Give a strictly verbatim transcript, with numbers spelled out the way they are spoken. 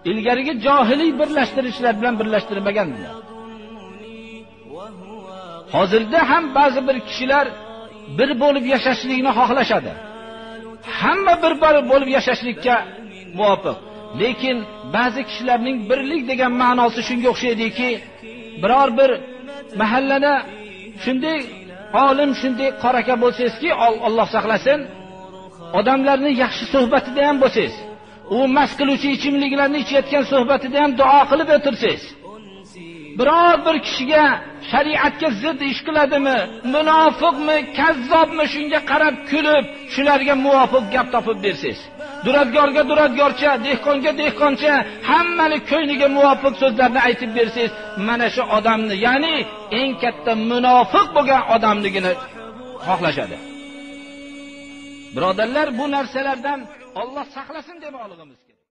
ئىلگىرىكى جاھىلىي بىرلەشتۈرۈشلەر بىلەن بىرلەشتۈرمىگەندىلەر. ھازىردا ھەم بەزى بىر كىشىلەر بىر بولۇپ ياشاشلىقنى خاھلاشىدۇ. ھەممە بىر، بىر بولۇپ ياشاشلىققا مۇۋاپىق. لېكىن بەزى كىشىلەرنىڭ بىرلىك دېگەن مەناسى شۇنىڭغا ئوخشايدۇكى، بىرەر بىر مەھەللىدە شۇنداق ئالىم، شۇنداق قارىكا بولسىزكى، ئال-، ئاللا ساقلىسۇن، ئادەملەرنى ياخشى سۆھبىتىدە ھەم بولسىز. ئۇ مەست قىلىۋچى ئىچىملىكلەرنى ئىچىۋەتكەن سۆھبىتىدە ھەم دۇئا قىلىپ ئۆتۈرسىز. بىرەر بىر كىشىگە شەرىئەتكە زىت ئىش قىلىدىمۇ، مۇناپىقمۇ، كەززابمۇ، شۇنىڭغا قاراپ كۈلۈپ، شۇلارغا مۇۋاپىق گەپ تاپىپ بېرىسىز. دۇرادگارغا دۇرادگارچە، دېھقانغا دېھقانچە، ھەممىنى كۆڭلىگە مۇۋاپىق سۆزلەرنى ئېيتىپ بېرىسىز. مانا شۇ ئادەمنى، يەنى ئەڭ كاتتا مۇناپىق بولغان ئادەملىكىنى خاھلاشىدۇ. بۇرادەرلەر، بۇ نەرسىلەردىن ئاللا ساقلىسۇن دېمەكچىمىز.